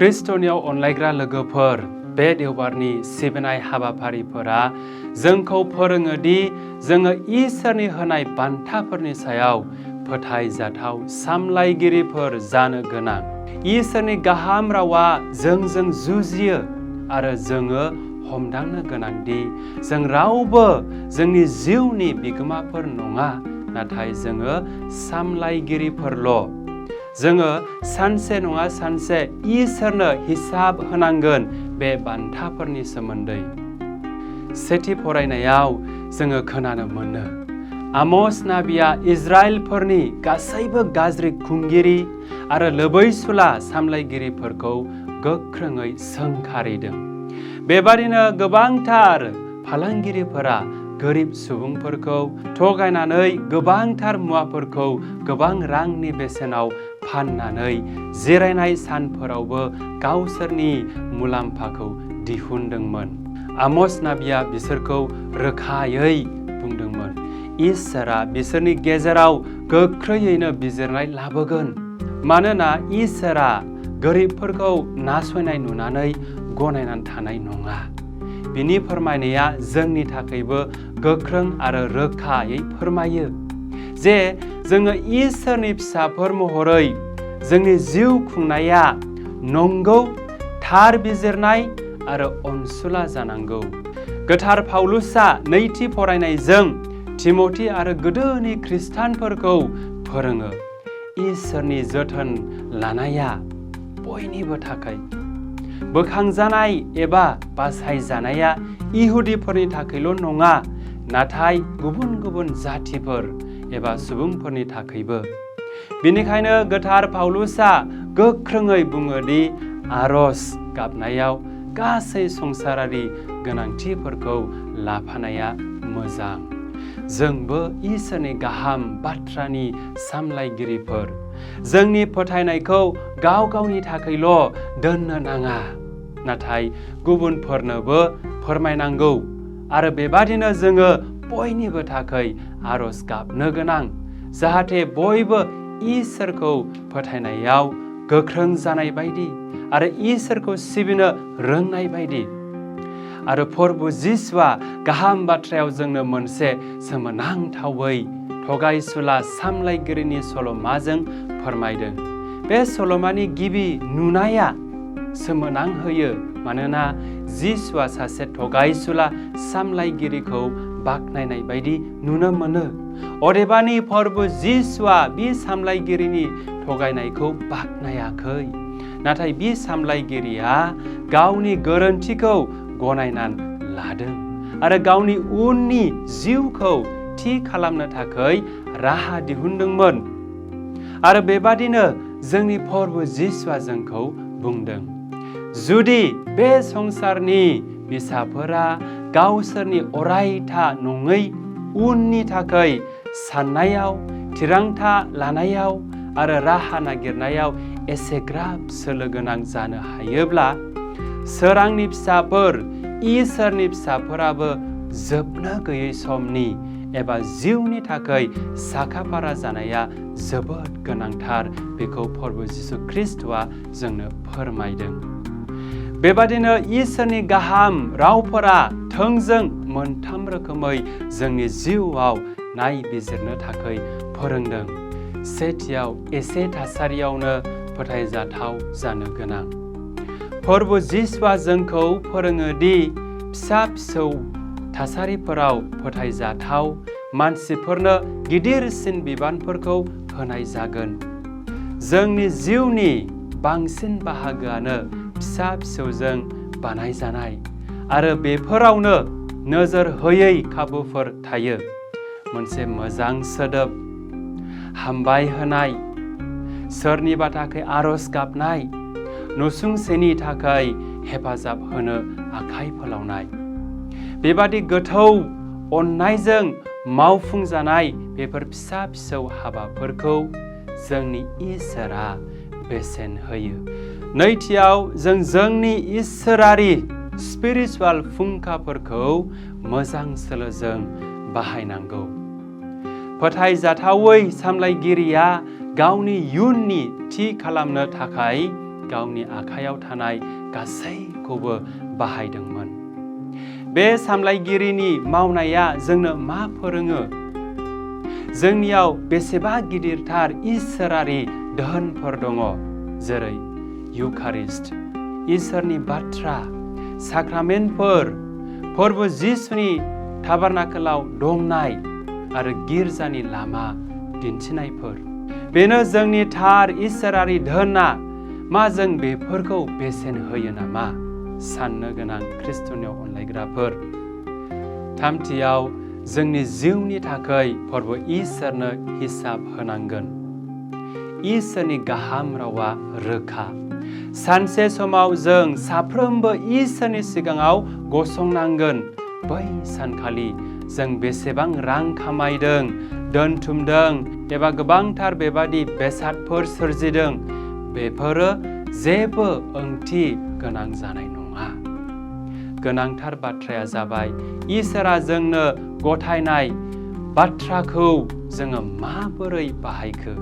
ख्रिस्ट'नियाव अनलायग्रा लोगोफोर, बे देवबारनि सिबिनाय हाबाफारिफोरा जोंखौ फोरोङो दि जोङो इसोरनि होनाय बान्थाफोरनि सायाव फोथायजाथाव सामलायगिरिफोर जानो गोनां। इसोरनि गाहाम रावा जोंजों जुजियो आरो जोङो हमदांनो गोनां दि जों रावबो जोंनि जिउनि बिगोमाफोर नङा, नाथाय जोङो सामलायगिरिफोरल'। जोङो सानसे नङा सानसे इसोरनो हिसाब होनांगोन बे बान्थाफोरनि सोमोन्दै। सेथि फरायनायाव जोङो खोनानो मोनो, आम'स नाबिया इजराइलफोरनि गासैबो गाज्रि खुंगिरि आरो लोबैसुला सामलायगिरिफोरखौ गोख्रोङै सोंखारिदों। बेबादिनो गोबांथार फालांगिरिफोरा गोरिब सुबुंफोरखौ थगायनानै गोबांथार मुवाफोरखौ गोबां रांनि बेसेनाव फाननानै जिरायनाय सानफोरावबो गावसोरनि मुलाम्फाखौ दिहुनदोंमोन। आम'स नाबिया बिसोरखौ रोखायै बुंदोंमोन, इसोरा बिसोरनि गेजेराव गोख्रैयैनो बिजिरनाय लाबोगोन, मानोना इसोरा गोरिबफोरखौ नासयनाय नुनानै गनायनानै थानाय नङा। बिनि फोरमायनाया जोंनि थाखायबो गोख्रों आरो रोखायै फोरमायो जे जोङो इसोरनि फिसाफोर महरै जोंनि जिउ खुंनाया नंगौ, थार बिजिरनाय आरो अनसुला जानांगौ। गोथार पाउलुसआ नैथि फरायनायजों तिमथि आरो गोदोनि खृष्टानफोरखौ फोरोङो, इसोरनि जोथोन लानाया बयनिबो थाखाय। बोखांजानाय एबा बासायजानाया इहुदिफोरनि थाखायल' नङा, नाथाय गुबुन गुबुन जातिफोर एबा सुबुंफोरनि थाखायबो। बेनिखायनो गोथार पाउलुसआ गोख्रोङै बुङो दि आरज गाबनायाव गासै संसारारि गोनांथिफोरखौ लाफानाया मोजां। जोंबो इसोरनि गाहाम बाथ्रानि सामलायगिरिफोर। जोंनि फोथायनायखौ गाव गावनि थाखायल' दोननो नाङा, नाथाय गुबुनफोरनोबो फोरमायनांगौ आरो बेबादिनो जोङो बयनिबो थाखाय आरज गाबनो गोनां, जाहाथे बयबो इसोरखौ फोथायनायाव गोख्रों जानाय बायदि आरो इसोरखौ सिबिनो रोंनाय बायदि। आरो प्रभु जिसुआ गाहाम बाथ्रायाव जोंनो मोनसे सोमोनांथावै थगायसुला सामलायगिरिनि सल'माजों फोरमायदों। बे सल'मानि गिबि नुनाया सोमोनांहोयो, मानोना जिसुआ सासे थगायसुला सामलायगिरिखौ बाख्नायनाय बायदि नुनो मोनो। अदेबानि प्रभु जिसुआ बे सामलायगिरिनि थगायनायखौ बाख्नायाखै, नाथाय बे सामलायगिरिया गावनि गोरोन्थिखौ गनायनानै लादों आरो गावनि उननि जिउखौ थि खालामनो थाखाय राहा दिहुनदोंमोन। आरो बेबादिनो जोंनि प्रभु जिसुआ जोंखौ बुंदों, जुदि बे संसारनि फिसाफोरा गावसोरनि अरायथा नङै उननि थाखाय साननायाव, थिरांथा लानायाव आरो राहा नागिरनायाव एसेग्राब सोलो गोनां जानो हायोब्ला, सोरांनि फिसाफोर, इसोरनि फिसाफोराबो जोबनो गैयै समनि एबा जिउनि थाखाय साखाफारा जानाया जोबोद गोनांथार। बेखौ प्रभु जिसु ख्रिस्ट'आ जोंनो फोरमायदों। बेबादिनो इसोरनि गाहाम रावफोरा थोंजों मोनथाम रोखोमै जोंनि जिउआव नायबिजिरनो थाखाय फोरोंदों। सेथियाव, एसे थासारियावनो फोथायजाथाव जानो गोनां। प्रभु जिसुआ जोंखौ फोरोङो दि फिसा फिसौ थासारिफोराव फोथायजाथाव मानसिफोरनो गिदिरसिन बिबानफोरखौ होनाय जागोन। जोंनि जिउनि बांसिन बाहागोआनो फिसा फिसौजों बानायजानाय आरो बेफोरावनो नोजोर होयै खाबुफोर थायो। मोनसे मोजां सोदोब, हामबाय होनाय, सोरनिबा थाखाय आरज गाबनाय, नसुंसेनि थाखाय हेफाजाब होनो आखाइ फोलावनाय। बेबादि गोथौ अननायजों मावफुंजानाय बेफोर फिसा फिसौ हाबाफोरखौ जोंनि इसोरा बेसेन होयो। नैथियाव, जों जोंनि इसोरारि स्पिरिचुवेल फुंखाफोरखौ मोजां सोलोजों बाहायनांगौ। फोथायजाथावै सामलायगिरिया गावनि इयुननि थि खालामनो थाखाय गावनि आखायाव थानाय गासैखौबो बाहायदोंमोन। बे सामलायगिरिनि मावनाया जोंनो मा फोरोङो? जोंनियाव बेसेबा गिदिरथार इसोरारि धोनफोर दङ, जेरै इउखारिस्ट, इसोरनि बाथ्रा, साक्रामेन्टफोर, फोरबो जिसुनि टाबारनाकेलाव दंनाय आरो गिर्जानि लामा दिन्थिनायफोर। बेनो जोंनि थार इसोरारि धोनआ। मा जों बेफोरखौ बेसेन होयो नामा? साननो गोनां खृष्टनियाव अनलायग्राफोर, थामथियाव जोंनि जिउनि थाखाय फोरबो इसोरनो हिसाब होनांगोन। इसोरनि गाहाम रावा रोखा। सानसे समाव जों साफ्रोमबो इसोरनि सिगाङाव गसंनांगोन। बै सानखालि जों बेसेबां रां खामायदों, दोनथुमदों एबा गोबांथार बेबादि बेसादफोर सोरजिदों, बेफोरो जेबो ओंथि गोनां जानाय नङा। गोनांथार बाथ्राया जाबाय इसोरा जोंनो गथायनाय बाथ्राखौ जोङो माबोरै बाहायखो?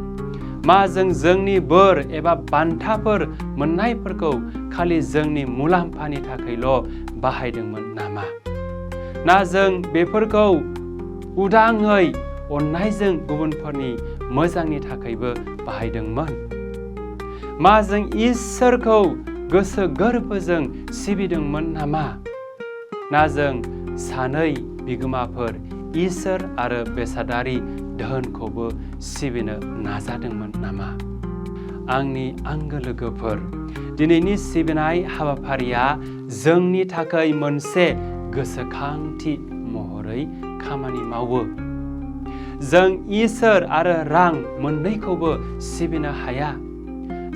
मा जों जोंनि बोर एबा बान्थाफोर मोननायफोरखौ खालि जोंनि मुलाम्फानि थाखायल' बाहायदोंमोन नामा? ना जों बेफोरखौ उदाङै अननायजों गुबुनफोरनि मोजांनि थाखायबो बाहायदोंमोन? मा जों इसोरखौ गोसो गोरबोजों सिबिदोंमोन नामा? ना जों सानै बिगोमाफोर, इसोर आरो बेसादारि धोनखौबो सिबिनो नाजादोंमोन नामा? आंनि आंगो लोगोफोर, दिनैनि सिबिनाय हाबाफारिया जोंनि थाखाय मोनसे गोसोखांथि महरै खामानि मावो। जों इसोर आरो रां मोननैखौबो सिबिनो हाया।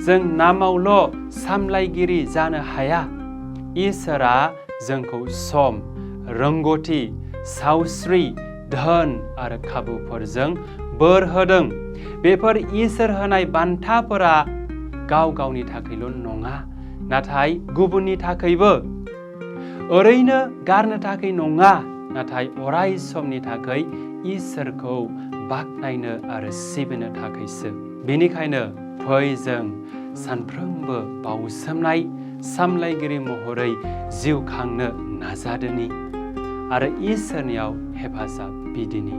जों नामावल' सामलायगिरि जानो हाया। इसोरा जोंखौ सम, रोंग'थि, सावस्रि, धोन आरो खाबुफोरजों बोर होदों। बेफोर इसोर होनाय बान्थाफोरा गाव गावनि थाखायल' नङा, नाथाय गुबुननि थाखायबो। ओरैनो गारनो थाखाय नङा, नाथाय अराय समनि थाखाय इसोरखौ बाख्नायनो आरो सिबिनो थाखायसो। बेनिखायनो फै जों सानफ्रोमबो बाउसोमनाय सामलायगिरि महरै जिउ खांनो नाजादोनि आरो इसोरनियाव हेफाजाब बिदिनि।